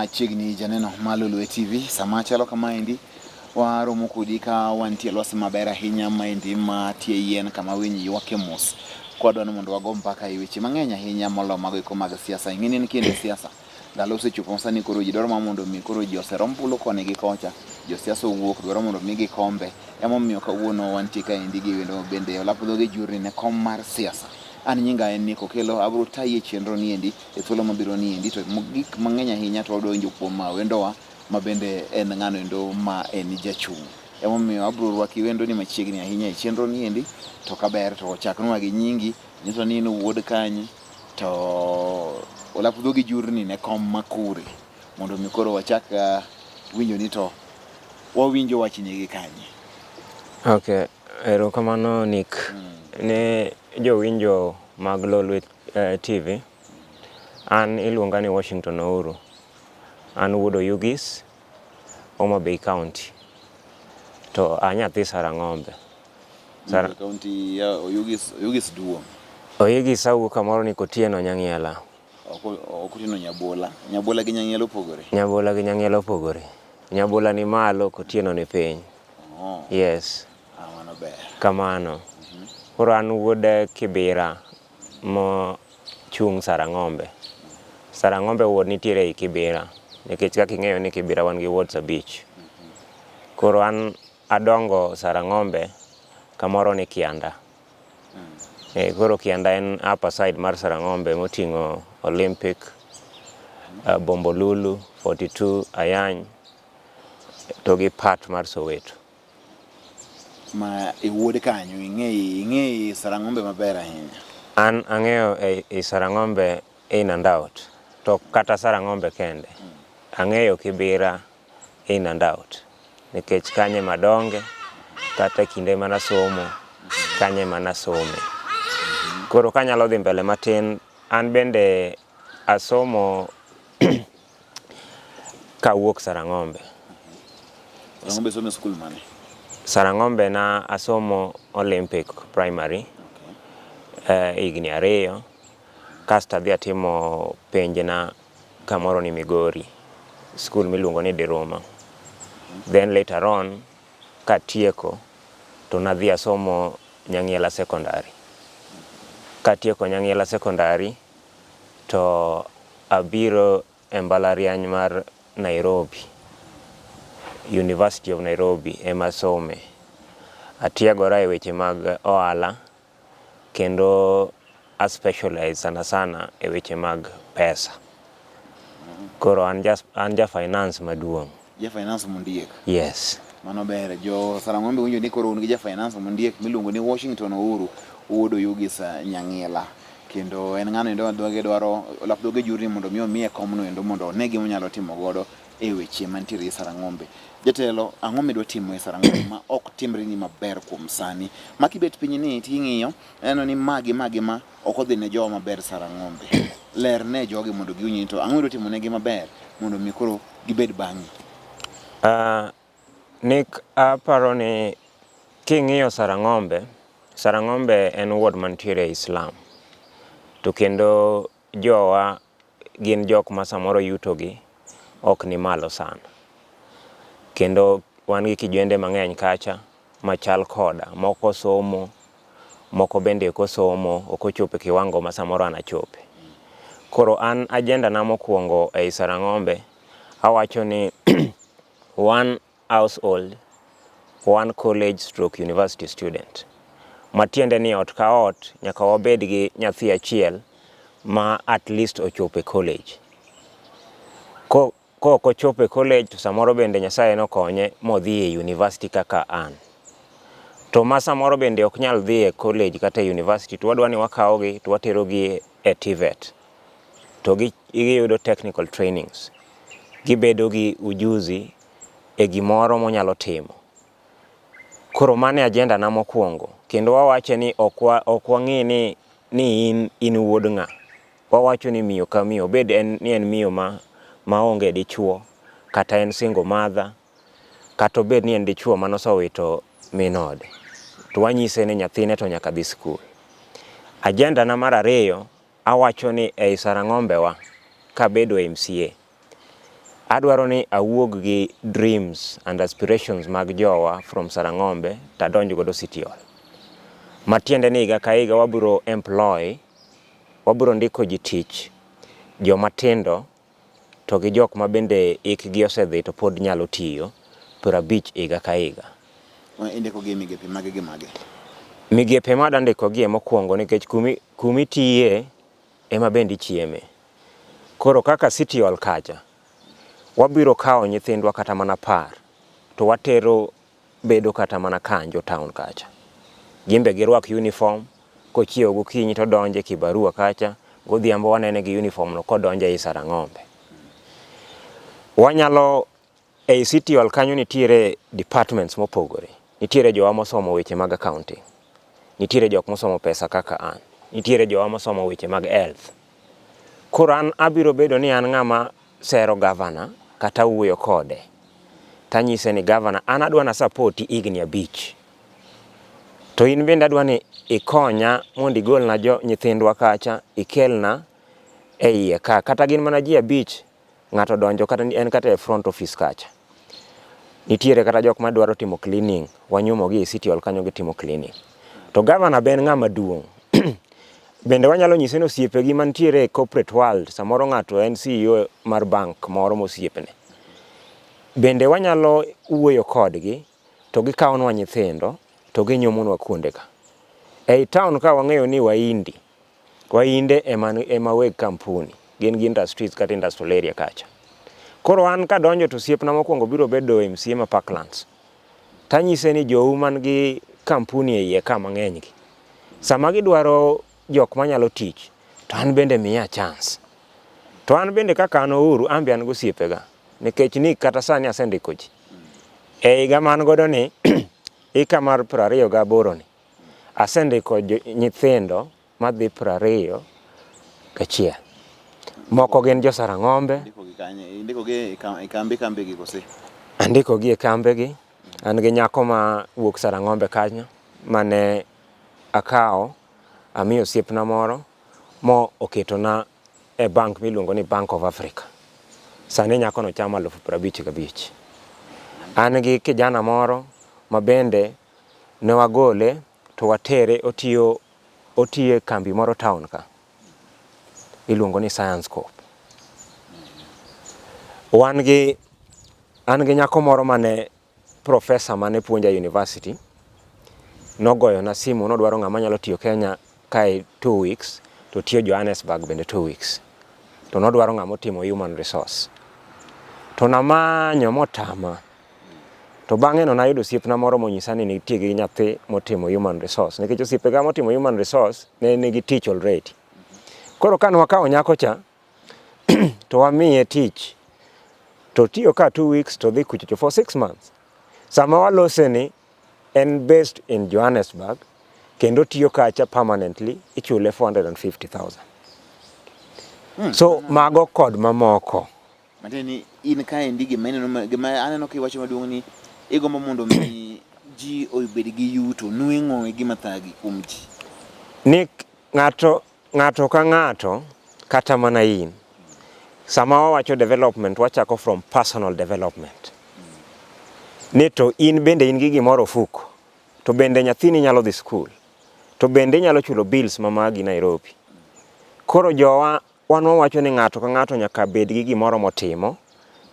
Machiegni janeno ma Lolwe TV, sama chalo kamaendi waromo kodi ka wantie lwasi maber ahinya maendi ma tie yien kama winy ywake mos. Kwadwa ni mondo wago mbaka e weche mang'eny ahinya molo mago eko mag siasa. Ing'e ni en kinde siasa. Ndalo osechopo ma sani koro ji dwaro mar mondo mi koro ji oser ombulu koni gi kocha. Josiasa owuok dwaro mondo mi kombe. Emomiyo kawuono wantie kaendi gi wendo bende olap dhoge jurni ne kom mar siasa. An nyinga en Nick Okello, abiro tayi e chenro niendi e thuolo mabiro niendi to gik mang'eny ahinya to wadwa winjo kuom wendowa ma bende en ng'ano endo ma en jachung'. Emomiyo abiro rwaki wendo ni machiegni ahinya e chenro niendi to kaber to chaknwa gi nyingi, nyiso ni in wuod kanye to olap dhogi jurni ne kom ma kure mondo mi koro wachak winjo ni to wawinjo wachni gi kanye. Ok, erokamano Nick. Ne jowinjo mag Lolwe TV, an iluonga ni Washington Ouru. An wuod Oyugis, Homa Bay County. To a nyathi Sarang'ombe. County ya Oyugis, Oyugis duong'. Oyugis awuok kamoro ni Kotieno Nyang'iela. Ok Otieno Nyabola. Nyabola gi Nyang'iela opogore. Nyabola gi Nyang'iela opogore. Nyabola ni malo, Kotieno ni piny. Oh. Yes. Ah, mano ber. Kamano. Koro an wuod Kibira mo chung' Sarang'ombe. Sarang'ombe ward nitiere ei Kibira nikech kaka ing'eyo ni Kibira wan gi wards abich. Koro an adongo Sarang'ombe kamoro ni Kianda. Koro Kianda en upper side mar Sarang'ombe moting'o Olympic, Bombolulu, 42, Ayany to gi part mar Soweto. Ma iwuod kanyo, ing'e ing'e Sarang'ombe maber ahinya. An ang'eyo e Sarang'ombe in and out. To kata Sarang'ombe kende. Ang'eyo Kibira in and out. Nikech kanye madonge, kata kinde manasomo, kanye manasome. Koro kanyalo dhi mbele matin, an bende asomo kawuok Sarang'ombe. Sarang'ombe somo e skul mane? Sarang'ombe na asomo Olympic Primary higni 2 kasto adhi atimo penjna kamoro ni Migori, skul miluongo ni Diruma. Then later on katieko to nadhi asomo Nyang'iela Secondary. Katieko Nyang'iela Secondary to abiro e mbalariany mar Nairobi, University of Nairobi ema asome. Atiegora e weche mag ohala kendo a specialize sana sana e weche mag pesa. Koro an ja, an ja finance maduong'. Ja finance mondiek. Yes. Mano ber. Jo Sarang'ombe winjo ni koro un gi ja finance mondiek miluongo ni Washington Ouru wuod Oyugis Nyang'ila. Kendo en ng'ano endo dhoge dwaro olap dhoge jurni mondo mi omiye komno endo mondo one gima onyalo timo godo e weche mantiere e Sarang'ombe. Jatelo, ang'o midwa timo e Sarang'ombe ma ok timre ni maber kuom sani? Ma kibet piny ni ting'iyo, ineno ni ma gi ma gi ma ok odhi ne jowa maber Sarang'ombe. Ler ne jogi mondo giwinj ni to ang'o midwa timo negi maber mondo mi koro gibed bang'i. Nick, aparo ni king'iyo Sarang'ombe, Sarang'ombe en ward mantiere e Islam. To kendo jowa gin jok ma samoro yutogi ok ni malo sana. Kendo wan gi kijende mang'eny kacha machal koda, moko somo, moko bende ok osomo, ok ochopo e kiwango ma samoro an achope. Koro an agenda na mokwongo ei Sarang'ombe, awacho ni one household, one college stroke university student. Matiende ni ot ka ot nyaka wabed gi nyathi achiel ma at least ochopo e college. Ko ok ochopo e college to samoro bende Nyasaye nokonye modhi e university kaka an. To ma samoro bende ok nyal dhi e college kata e university to wadwa ni wakawogi to waterogi e TVET. To giyudo technical trainings. Gibedo gi ujuzi e gimoro monyalo timo. Koro mano e agenda na mokwongo. Kendo wawache ni ok wang'i ni in wuod ng'a. Wawacho ni miyo ka miyo, obed en, ni en miyo maonge dichuo, kata en single mother, kata obed ni en dichuo manosewito min ode. To wanyise ni nyathine to nyaka dhi skul. Agenda na mar ariyo, awacho ni ei Sarang'ombe wa, kabedo MCA, Adwaro ni awuog gi dreams and aspirations mag jowa from Sarang'ombe to adonj godo City Hall. Matiende ni higa ka higa wabiro employ, wabiro ndiko ji tich, joma tindo to gi jok ma bende hikgi osedhi to pod nyalo tiyo 50 higa ka higa. Indiko gi e migepe mage gi mage? Migepe ma adwa ndikogie mokwongo nikech kumitiye ema bende ichieme. Koro kaka City Hall kacha, wabiro kawo nyithindwa kata mana 10 to watero bedo kata mana kanjo town kacha. Gin be girwak uniform, kochiewo gokinyi to odonjo e kibarua kacha, godhiambo wanene gi uniform no kodonjo ei Sarang'ombe. Wanyalo ei City Hall kanyo nitiere departments mopogore. Nitiere jowa mosomo weche mag accounting, nitiere jok mosomo pesa kaka an, nitiere jowa mosomo weche mag health. Koro an abiro bedo ni an ng'ama sero gavana kata wuoyo kode tanyise ni gavana an adwa na support higni 5 to in bende adwa ni ikonya mondo igolna jo nyithindwa kacha ikelna e iye ka kata gin mana ji 5 ng'ato donjo kata en kata e front office kacha nitiere kata jok madwaro timo cleaning wanyumogi e City Hall kanyo gitimo cleaning to gavana be en ng'ama duong' bende wanyalo nyise ni osiepegi mantiere e corporate world samoro ng'ato en CEO mar bank moro mosiepne bende wanyalo wuoyo kodgi to gikawonwa nyithindo to ginyumonwa kuonde ka ei town ka wang'eyo ni waindi Wahinde ema weg kampuni, gin gi industries kata industrial area kacha. Koro an kadonjo to osiepna mokwongo biro bedo MCA ma Parklands. Tanyise ni jou man gi kampuni e iye ka mang'eny gi, sama gidwaro jok manyalo tich, to an bende miya chance. To an bende kaka an Ouru, an be an gosiepega, nikech ni kata sani asendiko ji. E higa ma an godo ni, hika mar 28 ni, asendiko nyithindo madhi 21. Moko gin jo Sarang'ombe. Indikogi e kambi kambigi kose? Andikogi e kambegi. An gi nyako ma wuok Sarang'ombe kanyo mane akawo amiyo osiepna moro mo oketona e bank miluongo ni Bank of Africa. Sani nyakono chamo 55,000. An gi kijana moro ma bende ne wagole to watere otiyo otiyo e kambi moro town ka iluongo ni Science Corp. Wan gi an gi nyako moro mane professor mane puonja e university nogoyona simu nodwaro ng'ama nyalo tiyo Kenya kae 2 weeks to tiyo Johannesburg bende 2 weeks. To nodwaro ng'ama otimo human resource. To namanyo motama. To bang'e no nayudo osiepna moro monyisa ni nitie gi nyathi motimo human resource. Nikech osiepega motimo human resource ne nigi tich already. Koro kane wakawo nyako cha to wamiye tich to tiyo ka 2 weeks to dhi kuchocho for 6 months. Sama walose ni en based in Johannesburg kendo tiyo kacha permanently ichule 450,000. So mago kod mamoko. Matiende ni in kaendi gima ineno gima aneno kiwacho maduong' ni igombo mondo mi ji obed gi yuto, nweng'o e gima thagi kuom ji. Ni ng'ato ng'ato ka ng'ato kata mana in sama wawacho development wachako from personal development. Ni to in bende in gi gimoro ofuko to bende nyathini nyalo dhi skul to bende inyalo chulo bills ma magi Nairobi. Koro jowa wan wawacho ni ng'ato ka ng'ato nyaka bed gi gimoro motimo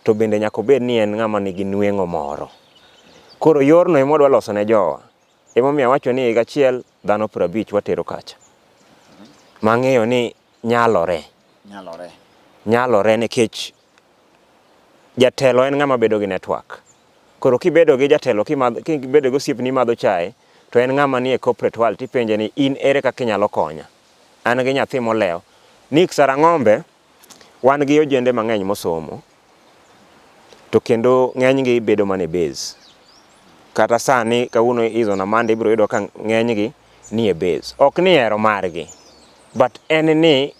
to bende nyaka obed ni en ng'ama nigi nweng'o moro. Koro yorno ema wadwa loso ne jowa. Emomiyo awacho ni higa achiel dhano 50 watero kacha. Mang'eyo ni nyalore. Nyalore. Nyalore nikech jatelo en ng'ama bedo gi network. Koro kibedo gi jatelo kibedo gi osiepni imadho chae to en ng'ama nie corporate world tipenje ni in ere kaka inyalo konya. An gi nyathi molewo. Nick Sarang'ombe wan gi ojende mang'eny mosomo to kendo ng'enygi bedo mana e base. Kata sani kawuono is on a Monday ibiro yudo ka ng'enygi ni e base. Ok ni hero margi but en ni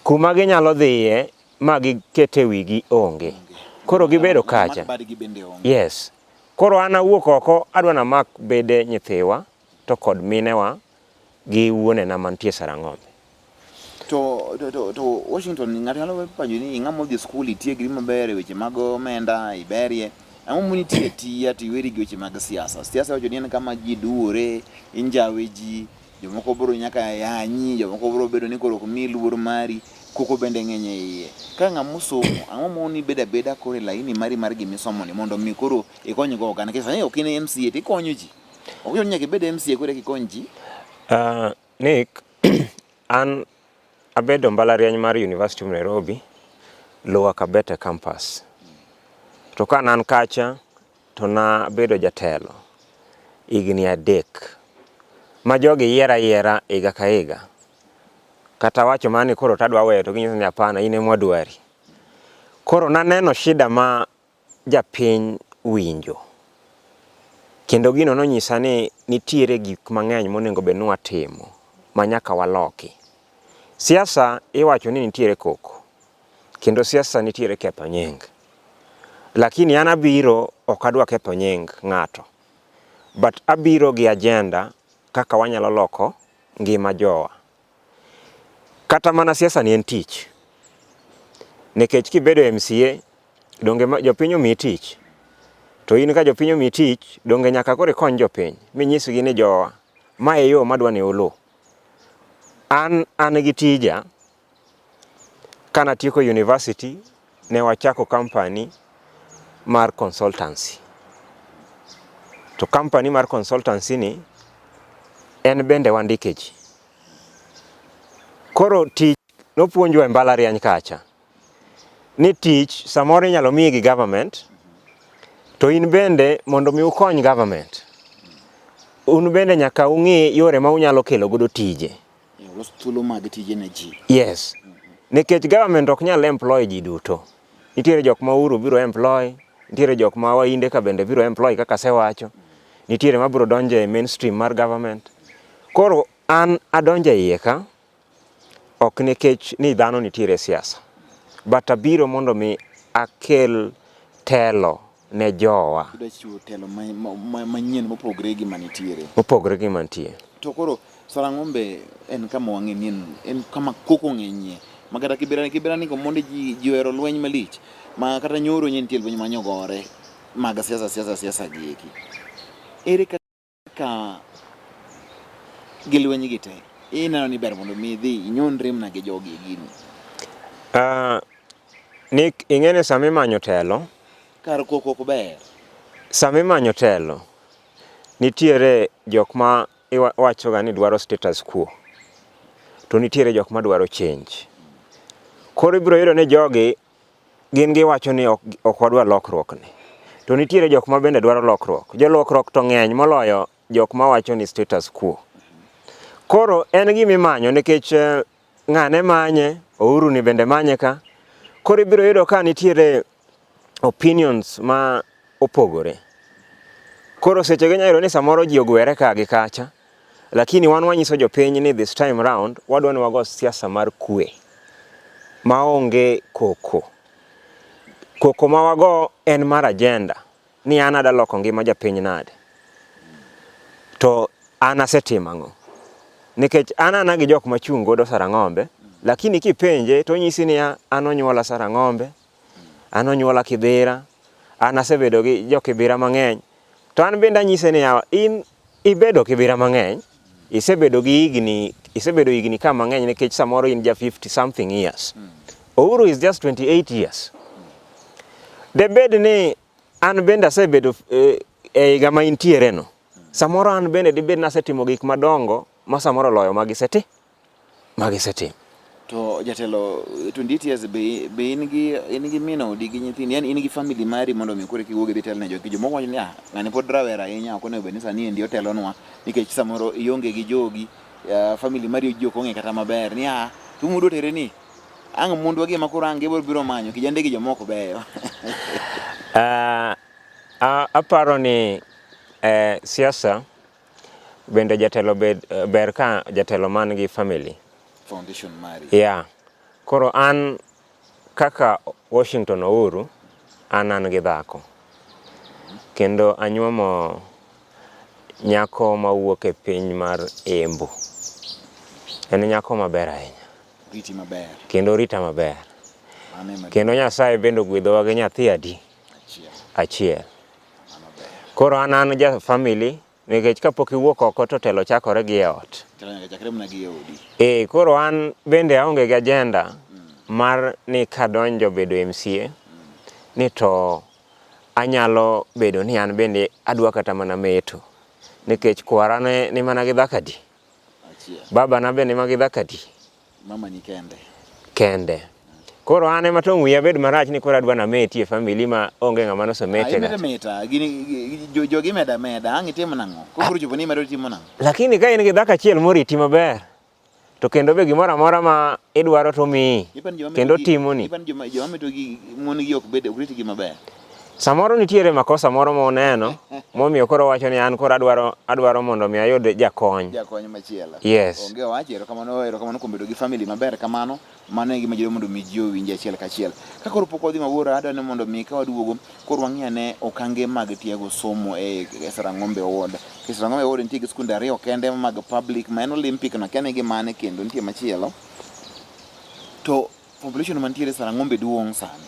kuma ginyalo dhiye ma giket e wigi onge. Koro gibedo kacha. Yes. Koro an awuok oko adwa namak bede nyithiwa to kod minewa gi wuonena mantie Sarang'ombe. To Washington ng'ato nyalo penjo ni ing'ama odhi e skul itiegri maber e weche mag omenda iberie. Ang'o moni tiyo atiya to iweri gi weche mag siasa? Siasa iwacho ni en kama ji duwore, injawe ji, jomoko biro nyaka yanyi, jomoko biro bedo ni koro ok miyi luor mari, koko bende ng'eny e iye. Ka ng'ama osomo, ang'o moni bedo abeda koro e laini mari mar gima isomoni mondo mi koro ikony go oganda? Nikech sani ok in MCA to ikonyo ji. Ok ni nyaka ibed MCA koro eka ikony ji. Nick, an abedo mbalariany mar University of Nairobi, Lower Kabete campus. To ka an kacha to nabedo jatelo higni 3 ma jogi yiera ayiera higa ka higa. Kata wacho mana ni koro tadwa weyo to ginyisa ni hapana in ema wadwari. Koro naneno shida ma japiny winjo. Kendo gino nonyisa ni nitiere gik mang'eny monego bed ni watimo ma nyaka waloki. Siasa iwacho ni nitiere koko, kendo siasa nitiere ketho nying. Lakini an abiro ok adwa ketho nying ng'ato, but abiro gi agenda kaka wanyalo loko ngima jowa. Kata mana siasa ni en tich. Nikech kibedo MCA, donge jopiny omiyi tich. To in ka jopiny omiyi tich, donge nyaka koro ikony jopiny minyisgi ni jowa, ma e yo madwa ni uluw. An an gi tija, kanatieko university, ne wachako company mar consultancy. To company mar consultancy ni en bende wandike ji. Koro tich nopuonjwa e mbalariany kacha ni tich samoro inyalo miyi gi government to in bende mondo mi ukony government un bende nyaka ung'i yore ma unyalo kelo godo tije. Olos thuolo mag tije ne ji. Yes. Nikech government ok nyal employ ji duto. Nitiere jok ma Uhuru biro employ, nitiere jok ma Wainde ka bende biro employ kaka asewacho. Nitiere ma biro donjo e mainstream mar government. Koro an adonjo e iye ka ok nikech ni dhano nitiere e siasa. But abiro mondo mi akel telo ne jowa. Idwa chiwo telo manyien mopogre gi manitiere. Mopogre gi mantie. To koro Sarang'ombe en kama wang'e ni en kama koko ng'enyie. Ma kata Kibera Kibera ni komonde ji ji ohero lweny malich. Ma kata nyoro nye nitie lweny manyogore mag siasa siasa siasa gi eki. Ere kaka gi lweny gi te ineno ni ber mondo mi idhi inyonri mana gi jogi e gini? Nick, ing'e ni sama imanyo telo, Kar koko ok ber. Sama imanyo telo, nitiere jok ma iwachoga ni dwaro status quo, to nitiere jok ma dwaro change. Koro ibiro yudo ni jogi gin giwacho ni ok wadwa lokruok ni. To nitiere jok ma bende dwaro lokruok. Jolokruok to ng'eny moloyo jok ma wacho ni status quo. Koro en gima imanyo nikech ng'ane manye, Uhuru ni bende manye ka. Koro ibiro yudo ka nitiere opinions ma opogore. Koro seche go inyalo yudo ni samoro ji ogwere ka gi kacha, lakini wan wanyiso jopiny ni this time round wadwa ni wago siasa mar kwe maonge koko. Koko ma wago en mar agenda ni an ada loko ngima japiny nade, to an asetimo ang'o? Nikech an ana gi jok machung' godo Sarang'ombe, lakini kipenje to onyisi niya an onyuola Sarang'ombe, an onyuola Kibera, an asebedo gi jo Kibera mang'eny. To an bende anyise niya in ibedo Kibera mang'eny, isebedo gi higni, isebedo higni ka mang'eny nikech samoro in ja 50 something years. Uhuru is just 28 years. Debed ni an bende asebedo e higa ma intiere no. Samoro an bende dibed ni asetimo gik madongo ma samoro oloyo ma gisetimo. To jatelo 28 years be in gi min odi gi nyithindi, yani in gi family mari mondo mi koro kiwuog idhi tel ne jogi. Jomoko wacho ni ah, ng'ani pod rawera ahinya, ok onego bed ni sani endi otelonwa nikech samoro ionge gi jogi, family mari ji ok ong'e kata maber ni ah, to mudwa tere ni ang' mondwa gi ema koro ang' gibiro biro manyo kijande gi jomoko beyo. Aparo ni siasa bende jatelo ber ka jatelo man gi family. Foundation mari. Yeah. Koro an kaka Washington Uhuru, an gi dhako. Kendo anyuomo nyako mawuok e piny mar Embu. En nyako maber ahinya. Riti maber. Kendo rita maber. Mano ema Kendo Nyasaye bende ogwedhowa gi nyathi adi? Achiel. Achiel. Mano ber. Koro an an ja family nikech kapok iwuok oko to telo chakore gi e ot. Telo nyaka chakre mana gi e odi. Eh, koro an bende aonge gi agenda mar ni kadonjo bedo MCA ni to anyalo bedo ni an bende adwa kata mana meto nikech kwara ne ni mana gi dhako adi? Achiel. Baba na be ni ma gi dhako adi? Mama ni kende. Kende. Koro an ema tong' wiya bed marach ni koro adwa nameti e family ma onge ng'ama nosemete Ah, imeda meta. Gini jogi meda meda. Ang' itimo nang'o? Koro chopo ni imedo timo nang'o? Lakini ka in gi dhako achiel moriti maber to kendo be gimoro amora ma idwaro to omiyi kendo timoni. Ipani joma joma meto gi mon gi ok bed ok ritgi maber. Samoro nitiere makosa moro moneno momiyo koro owacho ni an koro adwaro adwaro mondo mi ayud jakony. Jakony machielo. Yes. Onge wach, erokamano erokamano kuom bedo gi family maber kamano. Mano e gima jiwo mondo mi ji owinj achiel kachiel. Ka koro pok wadhi mabor, adwa ni mondo mi ka waduogo, koro wang'i ane okange mag tiego somo e Sarang'ombe Ward. E Sarang'ombe Ward nitie gi skunde ariyo kende mag public ma en Olympic no akia ni gi mane kendo nitie machielo. To population mantiere Sarang'ombe duong' sani.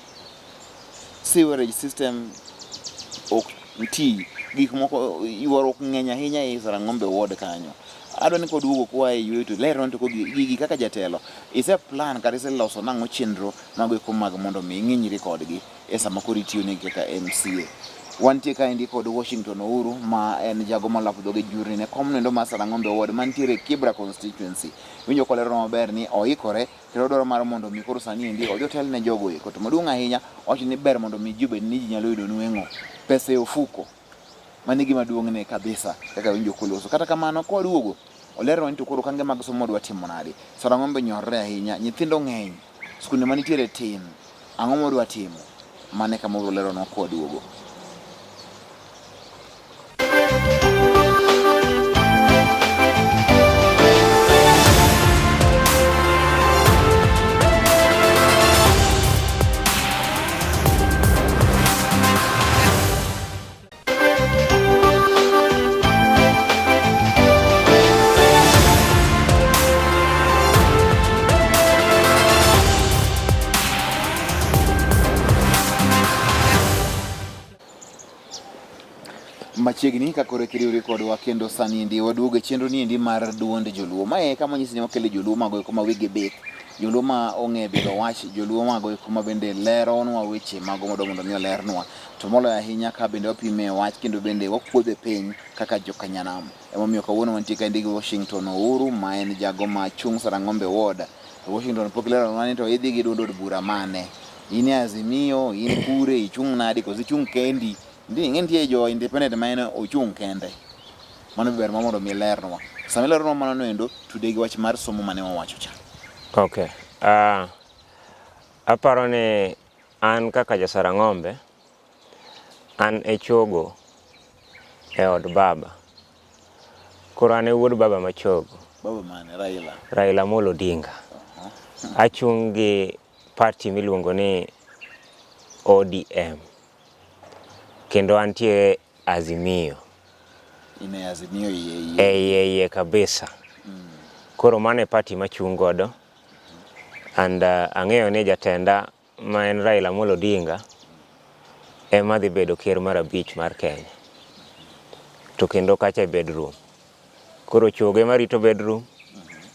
Sewerage system ok ti, gik moko ywaruok ng'eny ahinya e Sarang'ombe Ward kanyo. Adwa ni koduogo koa e yueyo to ilerna to gigi kaka jatelo ise plan kata iseloso nang'o chenro mago eko mag mondo mi ing'inyri kodgi e sama koro itiyo negi kaka MCA. Wantie kaendi kod Washington Ouru ma en jago malapo dhoge jurni ne kom noendo mar Sarang'ombe Ward mantiere Kibra constituency. Winjo koleronwa maber ni oikore kendo odwaro mar mondo mi koro sani endi odhi otel ne jogo eko. To maduong' ahinya owacho ni ber mondo mi ji obed ni ji nyalo yudo nweng'o pesa e ofuko. Mano e gima duong'ne kabisa kaka winjo koloso. Kata kamano kwaduogo, olerwa ni to koro okange mag somo wadwa timo nade. Sarang'ombe onyorore ahinya, nyithindo ng'eny, skunde manitiere tin. Ang'o mwadwa timo? Mano e kama obiro leronwa kwaduogo. Machiegni ka koro kiriwri kodwa kendo sani endi waduogo e chenro ni endi mar duond joluo. Mae kama nyisi ni wakelo joluo mago eko ma wigi bith, joluo ma ong'e bidho wach, joluo mago eko ma bende leronwa weche mago madwa mondo mi olernwa. To moloyo ahinya ka bende wapime wach kendo bende wakuodhe piny kaka jokanyanam. Emomiyo kawuono wantie kaendi gi Washington Ouru ma en jago ma chung' Sarang'ombe Ward. To Washington pok ileronwa ni to idhi gi duond od bura mane? In e Azimio, in kure, ichung' nadi koso ichung' kendi? Nitie ing'e nitie jo independent ma en ochung' kende. Mano ber ma mondo mi ilernwa. Sama ileronwa mano noendo, tude gi wach mar somo mane wawacho cha. Okay. Aparo ni An kaka ja Sarang'ombe, an e chogo e od baba. Koro an e wuod baba ma chogo. Baba mane? Raila. Raila Amolo Odinga. Achung' gi party miluongo ni ODM. Kendo antie Azimio. In e Azimio iye iye. E iye iye kabisa. Koro mano e party machung' godo. And ang'eyo ni jatenda ma en Raila Amolo Odinga ema dhi bedo ker mar abich mar Kenya. To kendo kacha e bedroom. Koro chogo ema rito bedroom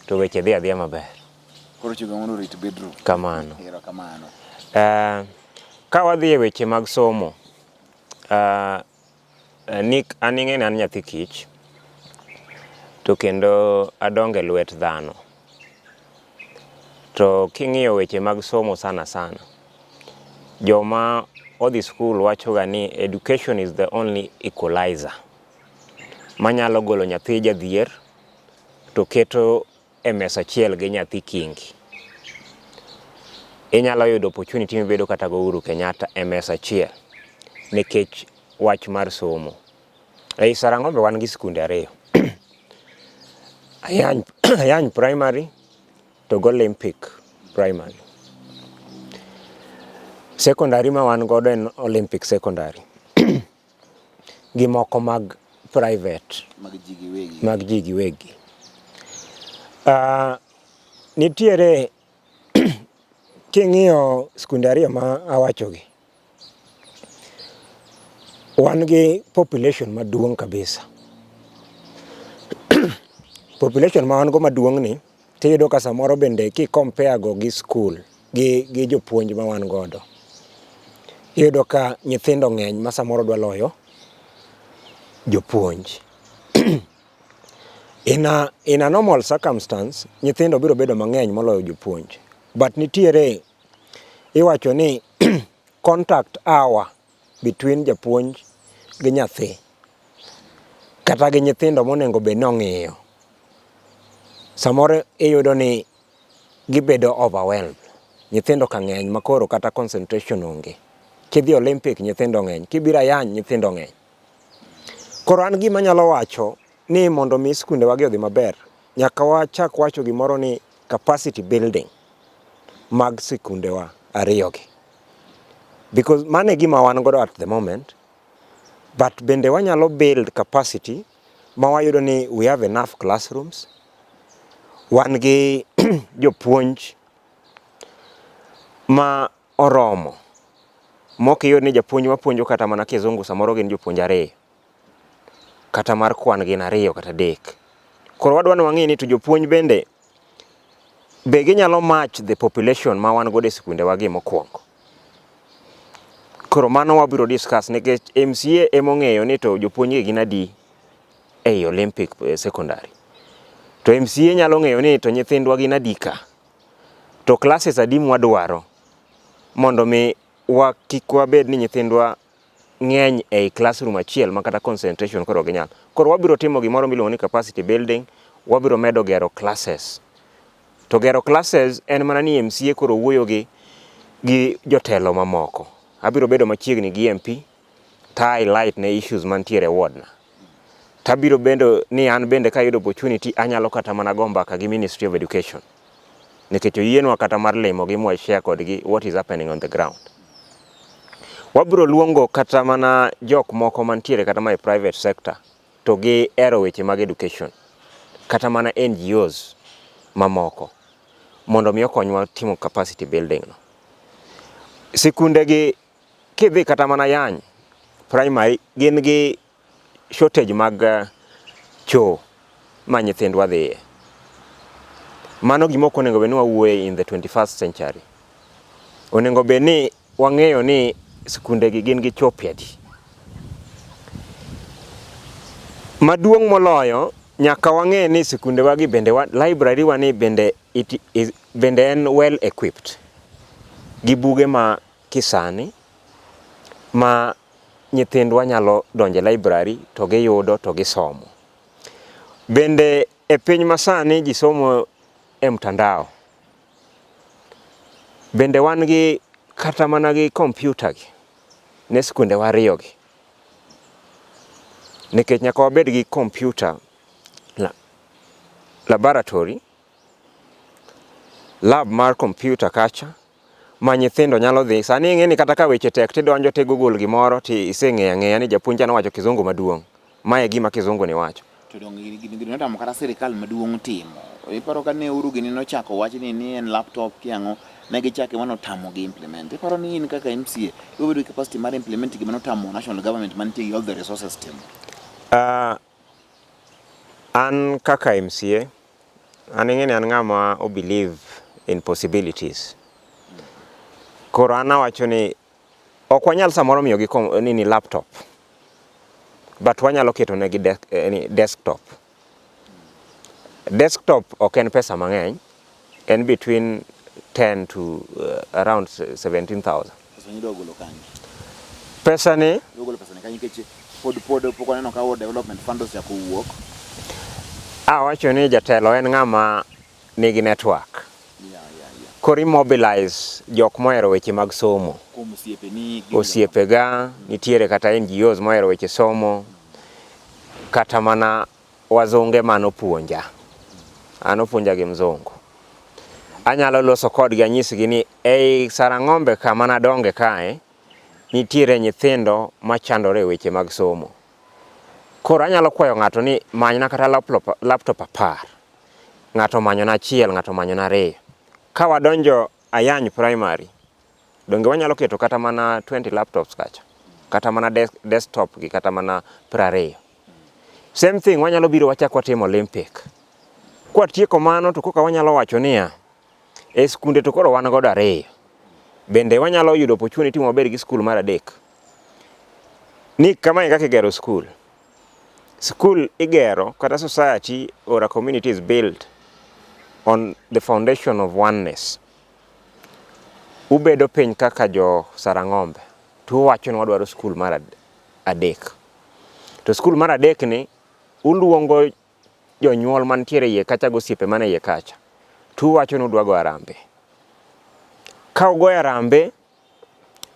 to weche dhi adhiya maber. Koro chogo mondo orit bedroom. Kamano. Erokamano. Ka wadhi e weche mag somo, Nick an ing'e ni an nyathi kich to kendo adongo e lwet dhano. To king'iyo weche mag somo sana sana, joma odhi skul wachoga ni education is the only equalizer manyalo golo nyathi jadhier to keto e mesa achiel gi nyathi kingi. Inyalo yudo opportunity mibedo kata go Uhuru Kenyatta e mesa achiel nikech wach mar somo. Ei Sarang'ombe wan gi skunde ariyo. Ayany, Ayany Primary to gi Olympic Primary. Secondary ma wan godo en Olympic Secondary. Gi moko mag private. Mag ji giwegi. Mag ji giwegi. Nitiere King'iyo skunde ariyo ma awachogi, wan gi population maduong' kabisa. Population ma wan go maduong' ni tiyudo ka samoro bende ki compare go gi skul gi jopuonj ma wan godo, iyudo ka nyithindo ng'eny ma samoro dwa loyo jopuonj. In a normal circumstance, nyithindo biro bedo mang'eny moloyo jopuonj. But nitiere, iwacho ni contact hour between japuonj gi nyathi kata gi nyithindo monego bed ni ong'iyo. Samoro iyudo ni gibedo overwhelmed. Nyithindo ka ng'eny makoro kata concentration onge. Kidhi Olympic nyithindo ng'eny, kibiro Ayany nyithindo ng'eny. Koro an gima anyalo wacho ni mondo mi skunde wagi odhi maber, nyaka wachak wacho gimoro ni capacity building mag sikundewa ariyogi. Because mano e gima wan godo at the moment, but bende wanyalo build capacity ma wayudo ni we have enough classrooms, wan gi jopuonj ma oromo mok iyud ni japuonj mapuonjo kata mana kizungu samoro gin jopuonj ariyo kata mar kwan gin ariyo kata adek. Koro wadwa ni wang'e ni to jopuonj bende be ginyalo match the population ma wan godo e skunde wagi mokwongo. Koro mano wabiro discuss nikech MCA emong'eyo ni to jopuonj gi gin adi ei Olympic Secondary. To MCA nyalo ng'eyo ni to nyithindwa gin adi ka. To classes adi mwadwaro mondo mi wa kik wabed ni nyithindwa ng'eny ei classroom achiel ma kata concentration koro ok ginyal. Koro wabiro timo gimoro miluongo ni capacity building, wabiro medo gero classes. To gero classes en mana ni MCA koro wuoyo gi jotelo mamoko. Abiro bedo machiegni gi MP to highlight ne issues mantiere e ward na. Tabiro bedo ni an bende kayudo opportunity anyalo kata mana go mbaka gi Ministry of Education. Nikech oyienwa kata mar limo gi mwa share kodgi what is happening on the ground. Wabiro luongo kata mana jok moko mantiere kata ma e private sector to gihero weche mag education kata mana NGOs mamoko mondo mi okonywa timo capacity building no. Sikunde gi kidhi kata mana Yany primary gin gi shortage mag choo ma nyithindwa dhiye. Mano gima ok onego bed ni wawuoye in the 21st century. Onego bed ni wang'eyo ni sikunde gi gin gi chope adi. Maduong' moloyo nyaka wang'e ni sikunde wagi bende library wa ni bende it is, bende en well equipped gi buge ma kisani ma nyithindwa nyalo donjo e library to giyudo to gisomo. Bende e piny masani ji somo e mtandao. Bende wan gi kata mana gi kompyuta gi ne skundewa ariyo gi. Nikech nyaka wabed gi kompyuta laboratory, lab mar kompyuta kacha ma nyithindo nyalo dhi. Sani ing'e ni kata ka weche tek tidonjo ti google gimoro ti iseng'eyo ang'eya ni japuonj cha nowacho kizungu maduong'. Mae e gima kizungu ni wacho. To donge gini notamo kata sirikal maduong' timo. Iparo ka ne Uhuru gini nochako wachni ni en laptop ki ang'o, ne gichake mano otamogi implement. Iparo ni in kaka MCA, ibiro bedo gi capacity mar implement gima notamo national government mantie gi all the resources timo? An kaka MCA, an ing'e ni an ng'ama o believe in possibilities. Koro an awacho ni ok wanyal samoro miyogi nini laptop, but wanyalo keto negi desktop. Desktop ok en pesa mang'eny, en between 10 to around 17,000. Pesa ni idwa golo kanye? Pesa ni Idwa golo pesa ni kanye nikech pod pok waneno ka World Development Fund osechako wuok. Awacho ni jatelo en ng'ama nigi network. Koro i-mobilize jok mohero weche mag somo. Kuom osiepeni. Osiepega, nitiere kata NGOs mohero weche somo, kata mana wazunge manopuonja. An opuonja gi mzungu. Anyalo loso kodgi anyisgi ni ei Sarang'ombe kama nadonge kae, nitiere nyithindo machandore e weche mag somo. Koro anyalo kwayo ng'ato ni manyna kata laptop 10. Ng'ato omanyona achiel, ng'ato omanyona ariyo. Ka wadonjo Ayany Primary, donge wanyalo keto kata mana 20 laptops kacha, kata mana desktop gi kata mana 20. Same thing wanyalo biro wachak watimo Olympic. Kwatieko mano to koka wanyalo wacho niya, e skunde to koro wan godo ariyo. Bende wanyalo yudo opportunity mwabed gi skul mar adek. Ni kamae kaka igero skul. Skul igero kata society or a community is built on the foundation of oneness. Ubedo piny kaka jo Sarang'ombe to uwacho ni wadwaro skul mar adek. To skul mar adek ni uluongo jonyuol mantiere iye kacha gosiepe man e iye kacha to uwacho ni udwa go harambee. Ka ugoyo harambee,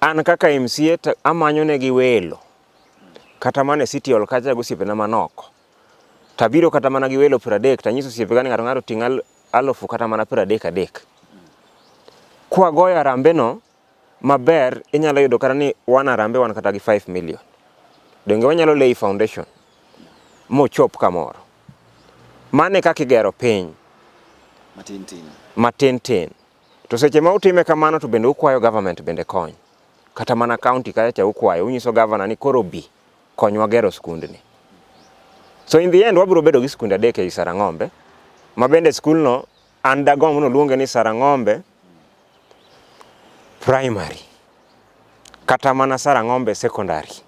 an kaka MCA to amanyo negi welo kata mana e City Hall kacha gosiepena man oko. Tabiro kata mana gi welo 30 tanyiso osiepega ni ng'ato ng'ato oting' alufu kata mana 30 adek. Kwagoyo harambee no maber inyalo yudo kata ni wan harambee wan kata gi 5 million. Donge wanyalo lay foundation mochop kamoro. Mano e kaka igero piny. Matin tin. Matin tin. To seche ma utime kamano to bende ukwayo government bende kony. Kata mana county kacha cha ukwayo, unyiso governor ni koro bi konywa gero skundni. So in the end wabiro bedo gi skunde adek ei Sarang'ombe, ma bende skulno an dagomb ni oluonge ni Sarang'ombe Primary kata mana Sarang'ombe Secondary.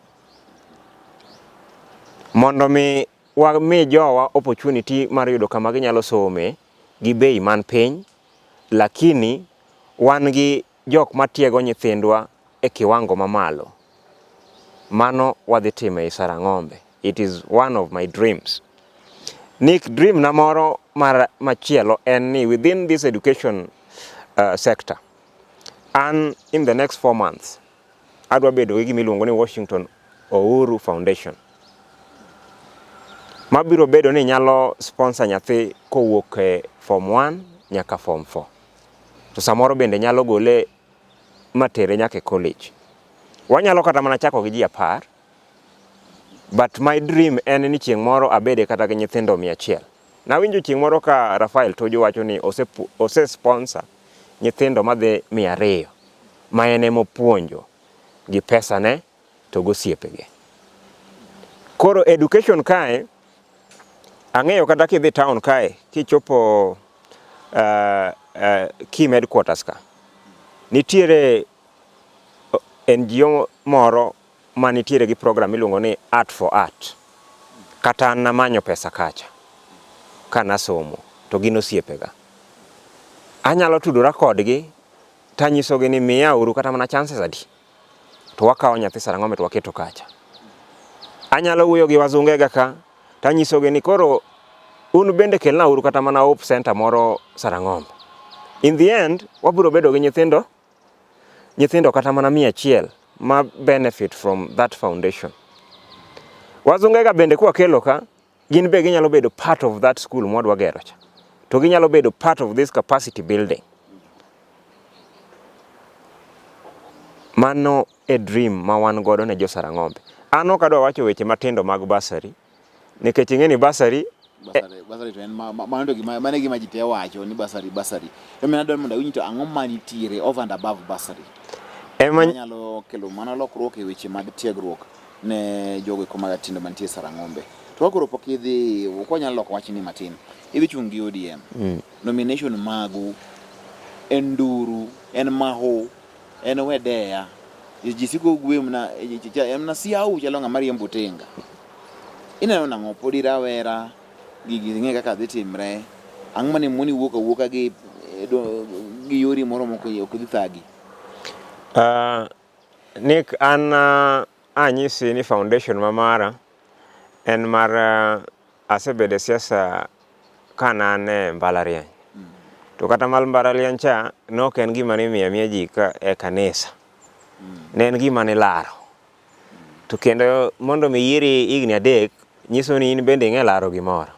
Mondo mi wami jowa opportunity mar yudo kama ginyalo some gi bei man piny, lakini wan gi jok matiego nyithindwa e kiwango mamalo. Mano wadhi timo ei Sarang'ombe. It is one of my dreams. Nick, dream na moro mar machielo en ni within this education sector, an in the next 4 months, adwa bedo gi gima iluongo ni Washington Ouru Foundation. Mabiro bedo ni nyalo sponsor nyathi kowuok e form 1 nyaka form 4. To samoro bende nyalo gole matere nyaka e college. Wanyalo kata mana chako gi ji 10, but my dream en ni chieng' moro abede kata gi nyithindo 100. Nawinjo chieng' moro ka Rafael Tojo wacho ni ose sponsor nyithindo madhi 200 ma en ema opuonjo gi pesane to gosiepege. Koro education kae, ang'eyo kata kidhi town kae, kichopo Kim headquarters ka, nitiere NGO moro ma nitiere gi program miluongo ni Art for Art. Kata an namanyo pesa kacha ka nasomo to gin osiepega. Anyalo tudora kodgi tanyisogi ni miya uru kata mana chances adi to wakawo nyathi Sarang'ombe to waketo kacha. Anyalo wuoyo gi wazungega ka tanyisogi ni koro un bende kelna uru kata mana Hope Center moro Sarang'ombe. In the end wabiro bedo gi nyithindo kata mana 100 ma benefit from that foundation. Wazungega bende kwakelo ka, gin be ginyalo bedo part of that school mwadwa gero cha. To ginyalo bedo part of this capacity building. Mano e dream ma wan godo ne jo Sarang'ombe. An ok adwa wacho weche matindo mag bursary, nikech ing'e ni bursary Bursary to en mano to gima mano e gima ji te wacho ni bursary bursary. Emomiyo adwaro mondo awinj to ang'o manitiere over and above bursary. Ema nyalo kelo mana lokruok e weche mag tiegruok ne jogo eko matindo mantie Sarang'ombe. To ka koro pok idhi, ok wanyalo loko wachni matin. Idhi chung' gi ODM. Nomination magu en nduru, en mahu, en wedeya. Ji siko gwe mana, en mana siau chalo ng'ama riembo tinga. Ineno nang'o pod irawera, gigi ing'e kaka dhi timre. Ang'o mane moni wuok awuoka gi yori moro mok ok dhi thagi? Nick, an anyisi ni foundation ma mara en mar asebedo e siasa ka ne an e mbalariany. To kata mar mbalariany cha ne ok en gima ne imiyo amiya ji ka e kanisa. Ne en gima nilaro. To kendo mondo mi yieri higni 3 nyiso ni in bende ing'e laro gimoro.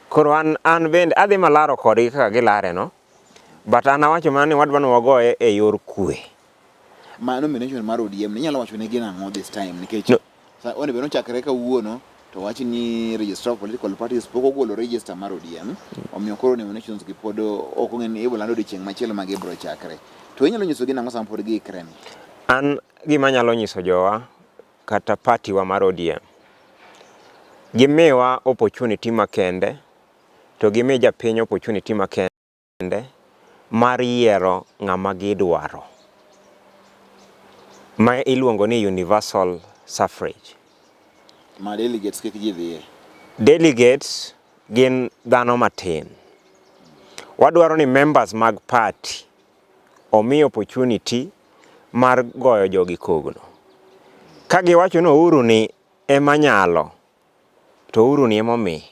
Koro an bende adhi malaro kodgi kaka gilare no. But an awacho mana ni wadwa ni wagoye e yor kwe. Ma nomination mar ODM ni inyalo wacho negi nang'o this time nikech No. onego bed nochakre kawuono To wach ni Registrar of Political Parties pok ogolo register mar ODM, omiyo koro nominations gi pod ok ong'e ni ibo land odiochieng' machielo ma gibiro chakre. To inyalo nyisogi nang'o sama pod giikre ni? An gima anyalo nyiso jowa kata party wa mar ODM, gimiwa opportunity makende to gimi japiny opportunity makende mar yiero ng'ama gidwaro ma iluongo ni universal suffrage. Ma delegates kik ji dhiye. Delegates gin dhano matin. Wadwaro ni members mag party omi opportunity mar goyo jogi kogno. Ka giwacho ni Uhuru ni ema nyalo, to Uhuru ni ema omi.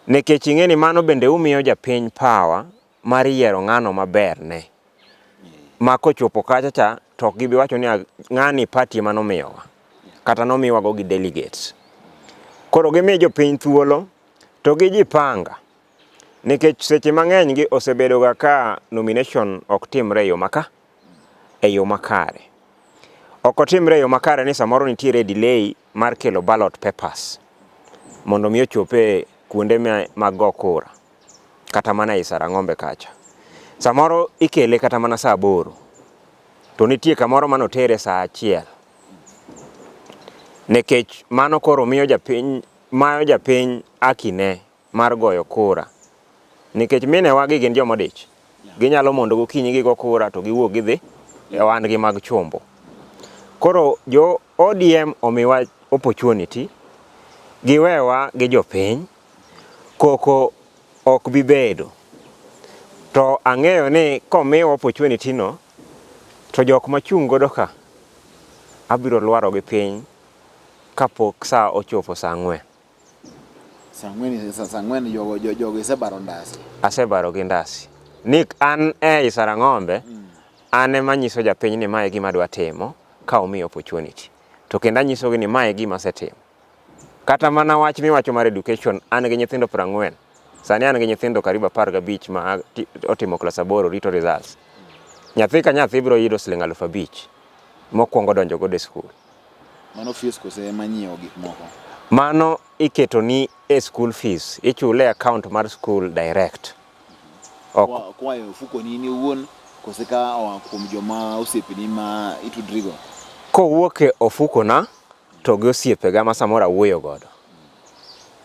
Nikech ing'e ni mano bende umiyo japiny power mar yiero ng'ano maber ne. Ma kochopo kacha cha to ok gibi wacho ni ng'ani party ema nomiyowa kata nomiwago gi delegates. Koro gimi jopiny thuolo to gijipanga nikech seche mang'eny gi osebedo ga ka nomination ok timre e yo maka e yo makare. Ok otimre e yo makare ni samoro nitiere delay mar kelo ballot papers mondo mi ochop e kuonde mag go kura kata mana e Sarang'ombe kacha. Samoro ikele kata mana saa aboro to nitie kamoro manotere saa achiel nikech mano koro miyo japiny mayo japiny haki ne mar goyo kura nikech minewa gi gin joma odich. Ginyalo mondo gokinyi gigo kura to giwuok gidhi e ohandgi mag chombo. Koro jo ODM omiwa opportunity, giwewa gi jopiny, koko ok bi bedo. To ang'eyo ni komiwa opportunity no, to jok machung' godo ka, abiro lwaro gi piny kapok sa ochopo sa ang'wen. Saa ang'wen saa ang'wen jogo jogo isebaro ndasi. Asebaro gi ndasi. Ni an e Isarang'ombe, an ema anyiso japiny ni mae e gima adwa timo ka omiya opportunity. To kendo anyisogi ni mae e gima asetimo. Kata mana wach miwacho mar education, an gi nyithindo 40. Sani an gi nyithindo karibu 15 ma otimo klas aboro rito results. Nyathi ka nyathi biro yudo siling 5000 mokwongo donjo godo e skul. Mano fees kose ema nyiewo gik moko? Mano iketo ni e school fees, ichule e account mar school direct. Ok. Koa e ofukoni in iwuon kose ka oa kuom joma osiepeni ma itudrigo? Kowuok e ofukona to gi osiepega ma samoro awuoyo godo.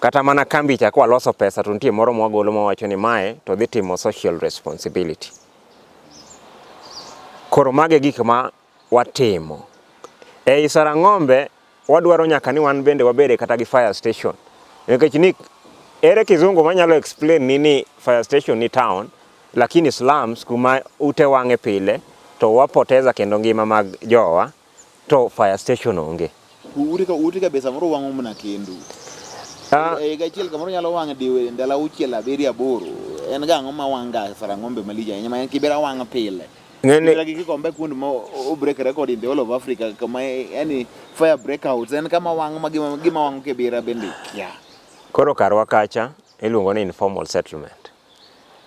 Kata mana kambi cha kwaloso pesa to nitie moro mwagolo mwawacho ni mae to dhi timo social responsibility. Koro mago e gik ma watimo. Ei Sarang'ombe wadwaro nyaka ni wan bende wabede kata gi fire station. Nikech ni ere kizungu manyalo explain ni ni fire station ni town lakini slums kuma ute wang'e pile to wapoteza kendo ngima mag jowa to fire station onge. Ute ka be samoro wang'o mana kendu. E higa achiel kamoro nyalo wang' diwe ndalo auchiel abiriyo aboro. En ga ang'o ma wang' ga Sarang'ombe malich ahinya ma en Kibera wang' pile. Ng'eni gi kikombe kuond ma o break record in the whole of Africa kama yani fire breakouts en kama wang' ma gima gima wang'o Kibera bende kia. Koro karwa kacha iluongo ni informal settlement.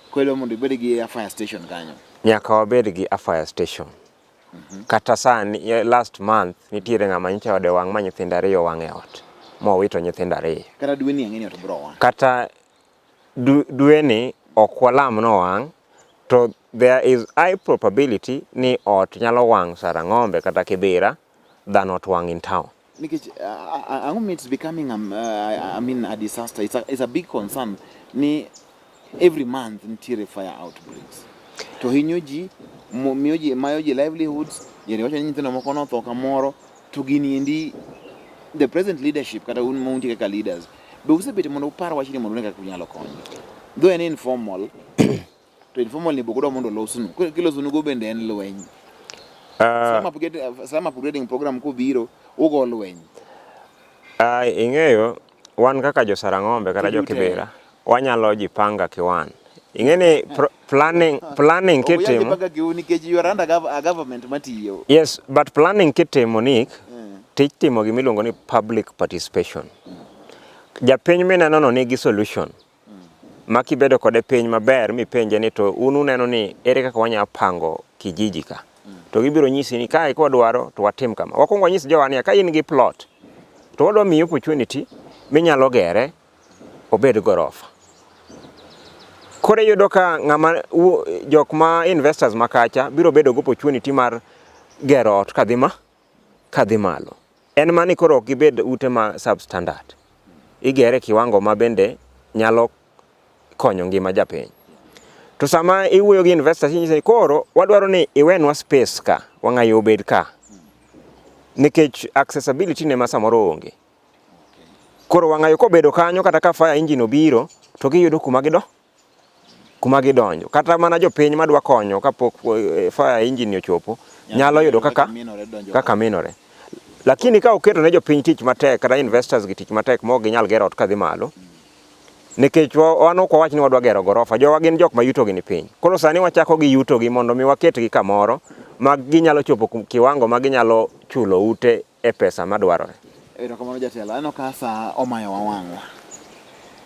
Koro mondo ibed gi a fire station kanyo. Nyaka wabed gi a fire station. Kata sani last month nitiere ng'ama nyocha ode owang' ma nyithindo ariyo owang' e ot mowito nyithindo ariyo. Kata dweni ang'e ni ot biro wang'. Kata dweni ok walam nowang' to there is high probability ni ot nyalo wang' Sarang'ombe kata Kibera than ot wang' in town. Nikech ang'o miyo it's becoming I mean a disaster. It's a big concern ni every month nitiere fire outbreaks. To hinyo ji, miyo ji, mayo ji livelihoods, jeri wacho ni nyithindo moko notho kamoro, to gini endi the present leadership kata un ma untie kaka leaders be usebet mondo upar wachni mondo une kaka unyalo konyo. Though en informal, to informal ni bokudwa mondo olosnu. Kilosonu go bende en lweny. Slum upgrading program kobiro, ugo lweny. Ing'eyo wan kaka jo Sarang'ombe kata jo Kibera wanyalo jipanga kiwan. Ing'e ni planning planning kitimo. Jipanga kiu nikech you are under a government matiyo. Yes, but planning kitimo Nick, tich timo gima iluongo ni public participation. Japiny mineno no nigi solution. Ma kibedo kode piny maber mipenje ni to un uneno ni ere kaka wanyalo pango kijiji ka. To gibiro nyisi ni kae kwadwaro to watim kama. Wakwongo wanyis jowa niya ka in gi plot To wadwa miyi opportunity minyalo gere obed gorofa. Koro iyudo ka ng'ama jok ma investors ma kacha biro bedo gi opportunity mar gero ot kadhi ma kadhi malo. En ma ni koro ok gibed ute ma substandard. Igere kiwango ma bende nyalo konyo ngima japiny. To sama iwuoyo gi investors inyise ni koro wadwaro ni iwenwa space ka, wang'ayo obed ka. Nikech accessibility ne ma samoro onge. Koro wang'ayo kobedo kanyo kata ka fire engine obiro to giyudo kuma gido kuma gidonjo. Kata mana jopiny madwa konyo kapok eh, fire engine ochopo nyalo yudo kaka kaka minore. Lakini ka oketo ne jopiny tich matek kata investors gi tich matek ma ok ginyal gero ot kadhi malo, nikech wan ok wawach ni wadwa gero gorofa, jowa gin jok ma yutogi ni piny. Koro sani wachako gi yutogi mondo mi waketgi kamoro ma ginyalo chopo kiwango ma ginyalo chulo ute e pesa madwarore. Erokamano jatelo, aneno ka sa omayowa wang'wa.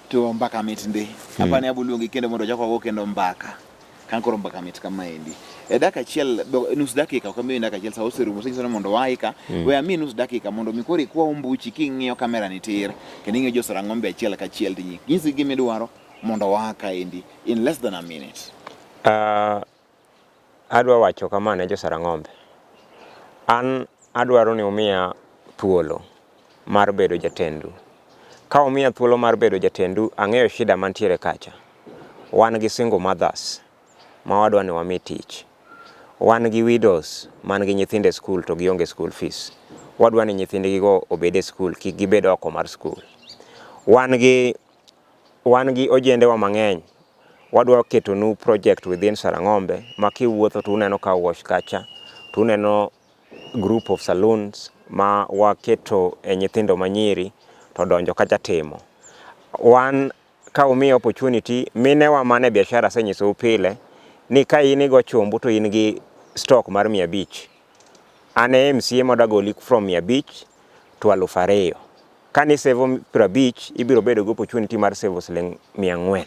To mbaka mit ndi. Apani abo luongi kendo mondo wachak wago kendo mbaka. Ka koro mbaka mit kamaendi. E dakika achiel, nus dakika, ok amiyi dakika achiel, sa oserumo, osenyiso ni mondo wahi ka. We amiyi nus dakika mondo mi koro ikwa ombuchi king'iyo kamera ni tir, kendo ing'iyo jo Sarang'ombe achiel kachiel to inyisgi gima idwaro mondo waa kaendi in less than a minute. Adwa wacho kama ne jo Sarang'ombe. An adwaro ni umiya thuolo mar bedo jatendu. Ka umiya thuolo mar bedo jatendu, ang'eyo shida mantiere kacha. Wan gi single mothers ma wadwa ni wami tich. Wan gi widows man gi nyithindo e skul to gionge school fees. Wadwa ni nyithindgigo obed e skul, kik gibed oko mar skul. Wan gi wan gi ojendewa mang'eny wadwa ketonu project within Sarang'ombe ma kiwuotho to uneno car wash kacha, to uneno group of saloons ma waketo e nyithindo manyiri to donjo kacha timo. Wan ka umiyo opportunity, minewa man e biashara asenyisou pile ni ka in igo chumbu to in gi stock mar 500. An e MCA madwa goli from 500 to 2000. Kane isevo 50 ibiro bedo gi opportunity mar sevo siling 400.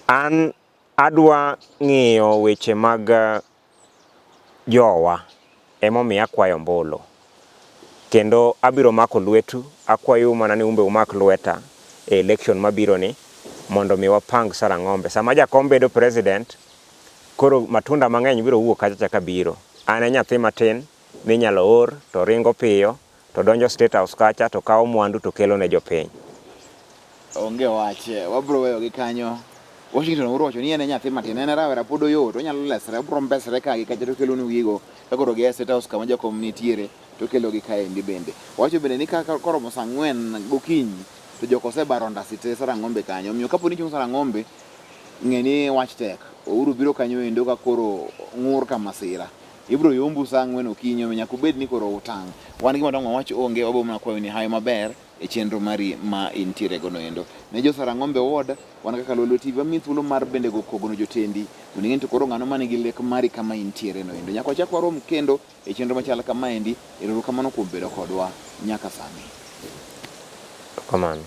An adwa ng'iyo weche mag jowa emomiyo akwayo ombulu. Kendo abiro mako lwetu, akwayou mana ni un be umak lweta e election mabiro ni mondo mi wapang Sarang'ombe. Sama jakom bedo president, koro matunda mang'eny biro wuok kacha cha kabiro. An e nyathi matin minyalo or to ringo piyo to donjo State House kacha to kawo mwandu to kelo ne jopiny. Onge wach, wabro weyo gi kanyo. Washington Uhuru wacho ni en e nyathi matin, en e rawera pod oyot, onyalo lesre, obro mbesre ka gi kacha to kelonu gigo. Ka koro gia e State House kama jakom nitiere to kelogi kaendi bende. Owacho bende ni ka koromo saa ang'wen gokinyi to jok osebaro ndasi te Sarang'ombe kanyo. Omiyo kapo ni ichung' Sarang'ombe, ng'e ni wach tek. Uhuru biro kanyo endo ka koro ng'ur ka masira. Ibro yombu saa ang'wen okinyi, omiyo nyaka ubed ni koro utang'. Wan gima dong' wawach onge, wabro mana kwayo ni hayo maber e chenro mari ma intiere gono endo. Ne jo Sarang'ombe Ward, wan kaka Lolwe TV wamiyi thuolo mar bende go kogo no jotendi mondo ing'e ni to koro ng'ano manigi lek mari kama intiere no endo. Nyaka wachak warom kendo e chenro machal kamaendi. Erouru kamano kuom bedo kodwa nyaka sani. Kamano.